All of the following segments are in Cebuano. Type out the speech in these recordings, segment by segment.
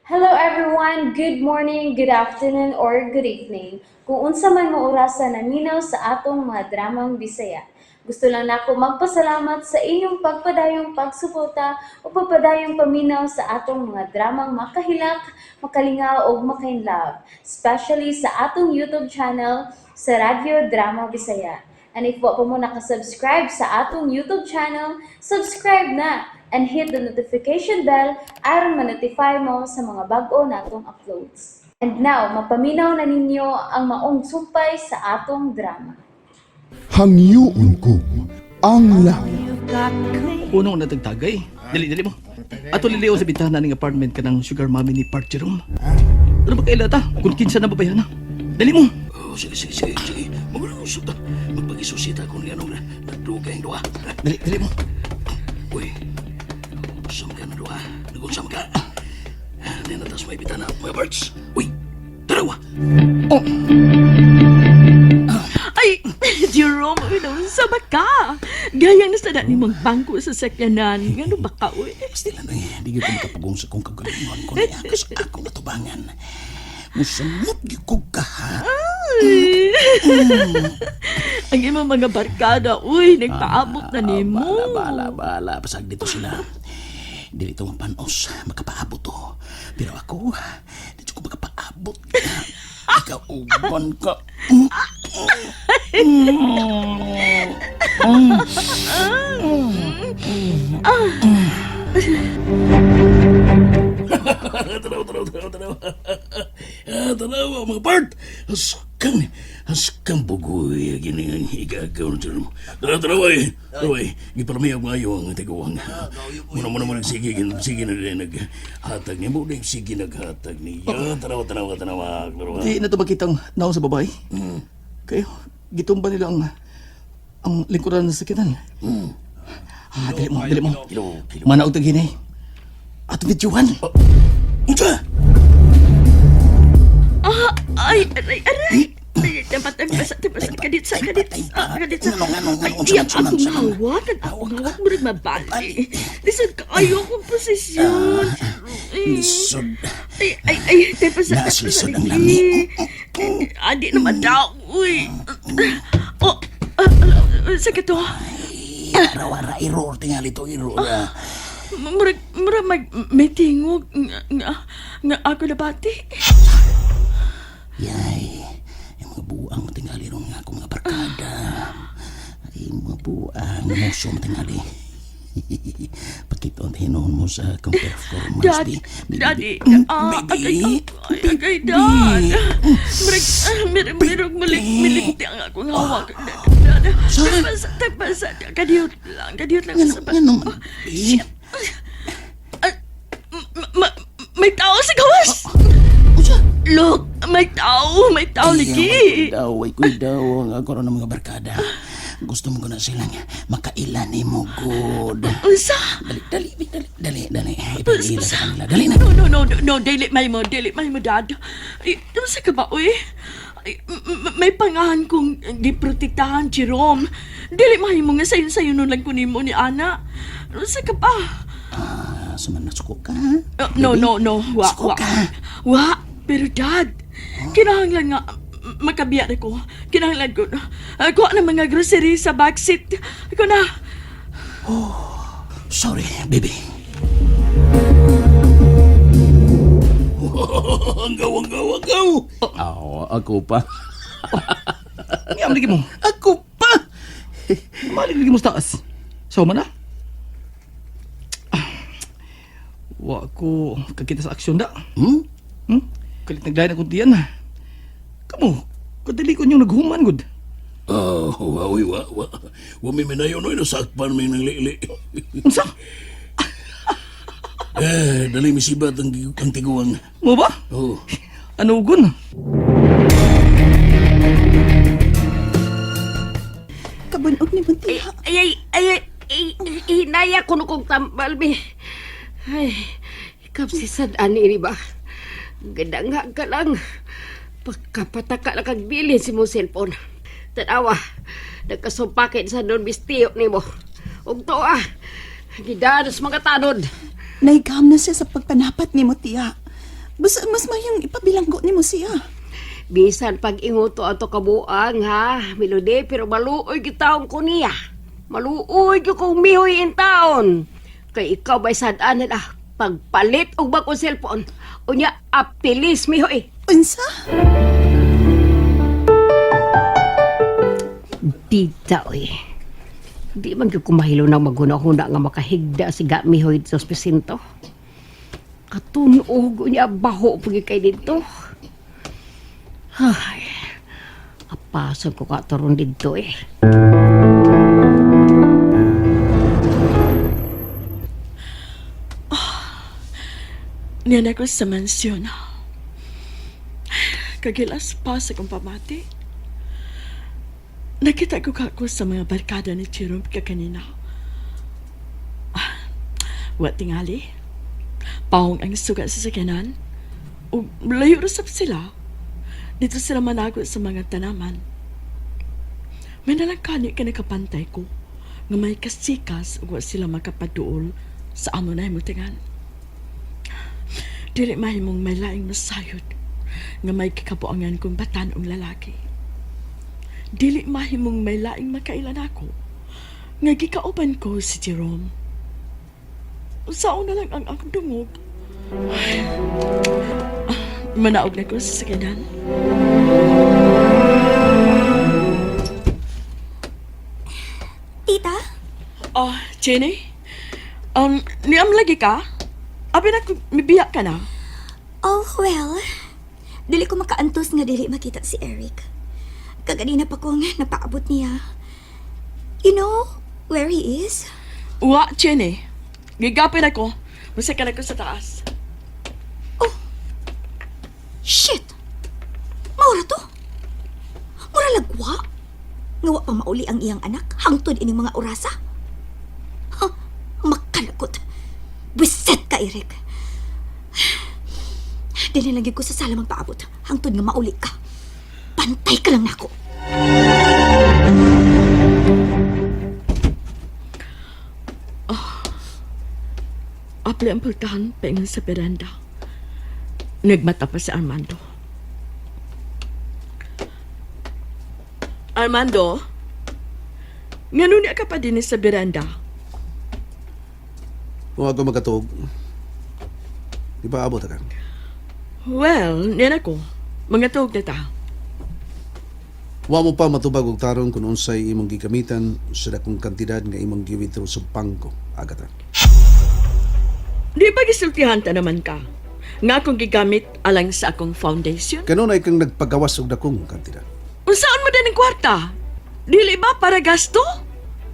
Hello everyone! Good morning, good afternoon, or good evening. Kung unsa man mo orasa naminaw sa atong mga dramang Bisaya. Gusto lang nako magpasalamat sa inyong pagpadayong pagsuporta o pagpadayong paminaw sa atong mga dramang makahilak, makalingaw ug makainlove, especially sa atong YouTube channel sa Radyo Drama Bisaya. And if wa pa mo nakasubscribe sa atong YouTube channel, subscribe na and hit the notification bell aron ma-notify mo sa mga bag-o natong uploads. And now, mapaminaw na ninyo ang maong sumpay sa atong drama. Hangyoon ko ang langit. Puno na tagtagay. Dali, dali mo. Ato liliw sa bintana ning apartment ka ng sugar mommy ni Park Jerome. Ano ba kaila ta? Kung kinsa na babayan na. Dali mo. Oh, sige, sige, sige, sige. Maglusot ta. Magpagisusita kung ano na. Nagdugay ang duha. Dali, dali mo. Uy, usam ka na duha. Nag-usam ka. Di na tas may bitana, mga birds. Uy, tarawa. Oh, Ay, Jerome, uy, naunsa ba ka? Gayang nasa na ni bangko sa sakyanan. Ngano ba ka, uy? Basta lang eh, di ko makapugong sa kong kagalingon ko niya. Kasi ako natubangan. Musamot gyud ko kaha. Ay. Ang imong mga barkada, uy, nagpaabot na nimo. Bala, bala, bala. Pasag dito sila. Dili ito ang panos. Makapaabot to. Pero ako, di ko makapaabot. Ikaw, uban ka. Tanaw, tanaw, tanaw, tanaw. Ah, tanaw, mga part. Haskang, haskang bugoy. Gini ang igagaw na dyan. Tanaw, tanaw, ay. Tanaw, ay. Giparamiyaw ngayo ang tiguang. Muna, muna, muna, sige, sige na rin naghatag niya. Muna, sige naghatag niya. Tanaw, tanaw, tanaw, tanaw. Di na to makitang naon sa babae. Kayo, gitumba nila ang lingkuran ng sakyanan. Ah, dali mo, dali mo. Kilo, kilo. Manaog tag hinay. Ato videohan. Unsa? Ah, ay, aray, aray. Ay, dapat ang basa, dapat kadit sa, kadit sa, kadit sa. Ngano, ngano, ngano, Ay, unsa, iyang unsa, akong unsa, unsa. hawak, ang akong hawak, murag mabali. Lisod kaayo akong posisyon. Ay. Lisod. Ay, ay, ay, tepa sa Naas lisod ang lami. Adi naman daw, uy. Oh, ah, ah, sakit to. Araw-ara, error. Tingali to, error. Ah. Murag, murag may tingog nga, nga, nga ako nabati. Yay, yung mga buang matingali ron nga akong mga barkada. Ay, mga buang muso matingali. Pakita ang hinuon mo sa akong performance. Dad, baby. daddy, ah, Baby. agay, ay, agay, dad. Murag, ah, murag, murag, milik, milik di ang akong hawak. Dad, dad, tagpasa, tagpasa, kadiyot lang Ngano, sa ngano man, baby? Ah, may tao sa gawas! Unsa? Look, may tao lagi. Ay, daw, ay kuy daw ang ako ron ng mga barkada. Gusto mo ko na silang makaila ni mo, good. Unsa? Dali, dali, dali, dali, dali. Ipag-ila sa kanila. Dali na. No, no, no, no, no, dili may mo, dili may mo, dad. Ay, unsa ka ba, uy? Ay, may pangahan kong giprotektahan, Jerome. Dili may mo nga sayon-sayon nun lang kunin mo ni Ana. Unsa ka ba? Ah, suman na suko ka. No, Baby? no, no, wa, Suko wa. ka. Wa, pero dad, kinahanglan nga makabiya na ko. Kinahanglan ko. Kuha na mga grocery sa backseat. Ako na. Sorry, baby. Anggaw, anggaw, anggaw. Oh, ako pa. Ngam lagi mo. Ako pa. Malig lagi mo sa taas. So man ah. Ah, wa ko kakita sa aksyon da. Hmm? Hmm? Kalit naglain akong tiyan. Kamo, kadali ko niyong naghuman gud. Oh, wa, uy, wa, wa. Wa may minayo noy, nasakpan may nang lili. Unsa? Eh, dali misibat ang tiguang. Mo ba? Oh. Ano gun? Kabunog ni Muntiha. Ay, ay, ay, ay, ay, hinaya ko kong tambal, mi. Ay, ikaw si sad ani ni ba? Ganda ka lang. Pagkapataka lang kag bilin si mong cellphone. Tanawa, nagkasumpakin sa doon mistiyo ni mo. Ug to ah, gidanos mga tanod. Naigam na siya sa pagpanapat ni Muntiha. Basta mas mayang ipabilanggo nimo siya. Bisan pag inguto ato kabuang ha, Melody, pero maluoy gitawon ko niya. Maluoy gyud kong mihoy in taon. Kay ikaw bay sad-an na pagpalit og bagong cellphone. Unya apilis mihoy. Unsa? Dita oy. Di man gyud ko mahilo nang maghuna-huna nga makahigda si Gamihoy sa presinto. Katunog unya baho pagi kay didto. Ay, apasan ko ka taron didto eh. Niyan ako sa mansyon. Kagilas pa sa kong pamati. Nakita ko kako sa mga barkada ni Jerome kakanina. Ah, wa tingali. Pahong ang sugat sa sakyanan. Ug layo ra sab sila. Dito sila manago sa mga tanaman. May nalangkani ka nakapantay ko nga may kasikas ug wa sila makapaduol sa amo na himutangan. Dili mahimong may laing masayod nga may kikabuangan kong batan-ong lalaki. Dili mahimong may laing makailan ako nga gikauban ko si Jerome. Sao na lang ang akong dungog. Ay, ah, manaog na ko sa sakyanan. Tita? Oh, Jenny? Niam lagi ka? Abi na, mibiyak ka na. Oh, well. Dili ko makaantos nga dili makita si Eric. Kaganina pa kong napaabot niya. You know where he is? Wa, Jenny. Gigapin ako. Musaka na ko sa taas. Shit! Maura to? Mura lagwa? Nga wa pa mauli ang iyang anak hangtod ining mga orasa? Ha, makalagot. Biset ka, Eric. Dili lang gyud ko sa sala magpaabot hangtod nga mauli ka. Pantay ka lang nako. Apli ang pultahan paingon sa veranda. Nagmata pa si Armando. Armando? Ngano niya ka pa din sa veranda? Kung ako magkatuog, ipaabot ka. Well, niyan ako. Mga tuog na ta. Wa mo pa matubag og taron kung unsay imong gigamitan sa dakong kantidad nga imong giwithdraw sa bangko, Agata. Di ba gisultihan ta naman ka? Nga akong gigamit alang sa akong foundation? Kanunay kang nagpagawas og dakong kantidad. Unsaon mo din ang kwarta? Dili ba para gasto?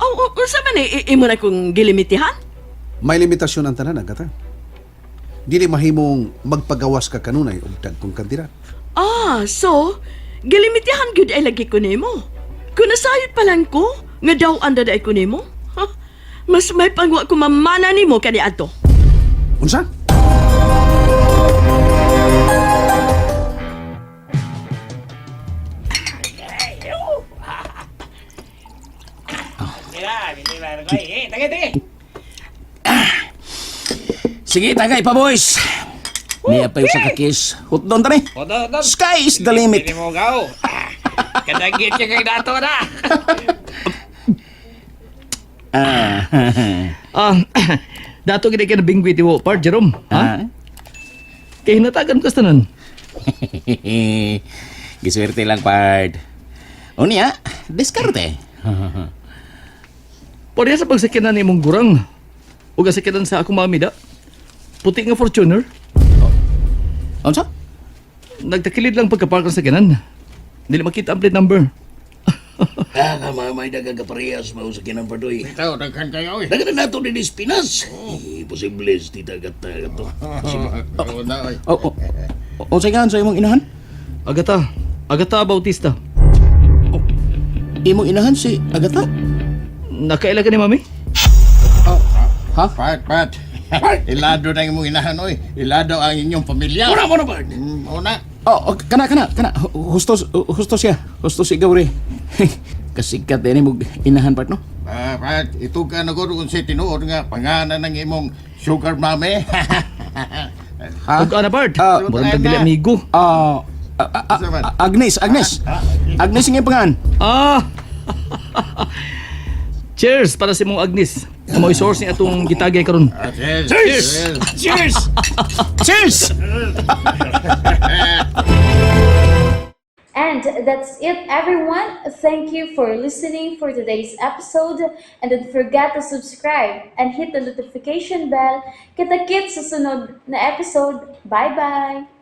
O, unsa man eh, imo na kong gilimitihan? May limitasyon ang tanan, Agata. Dili mahimong magpagawas ka kanunay og dagkong kantidad. Ah, so, gilimitihan gyud ay lagi ko nimo. Kung nasayod pa lang ko, nga daw anda day ko nimo. Ha? Mas may pangwa ko mamana nimo kani adto. Unsa? Sige, tagay pa, boys. Niya pa yung sa kakis. Hotdon tani. Sky is the limit. Hindi mo gaw. Kadagit ka kay dato na. Ah, dato gid ka na bingwit iwo, Par Jerome. Ha? Kay hinatagan ko sa tanan. Giswerte lang, pard. Unya, diskarte. Pareha sa pagsakyanan ni imong gurang. Ug ang sakyanan sa akong mami da. Puti nga Fortuner. Unsa? Nagtakilid lang pagkapark ang sakyanan. Dili makita ang plate number. Ah, kamamay dagang kaparehas mao sa kinang pardoy. Ikaw, daghan kayo eh. Dagan na nato din is Pinas. Eh, posible sa tita gata to. Oo na, oy. Oh, oh. Unsay nga sa imong inahan? Agata. Agata Bautista. Imong inahan si Agata? Nakaila ka ni mami? Ha? Pat, pat. Ilado na imong inahan, oy. Ilado ang inyong pamilya. Muna, muna, pard. Una. Oh, oh, kana kana kana husto husto siya. Husto si Gawri. Kasikat din imong inahan part no. Ah, pat, ito ka na kung si tinuod nga pangalan ng imong sugar mommy. Ha? Tug ana, part. Ah, Murag tag dili amigo. Ah, ah, ah, ah, Agnes, Agnes. Agnes nga pangan. Ah. Cheers para sa imong Agnes. Mo source ni atong gitagay karon. Cheers! Cheers! Cheers! Cheers! And that's it, everyone. Thank you for listening for today's episode. And don't forget to subscribe and hit the notification bell. Kita-kits sa sunod na episode. Bye-bye!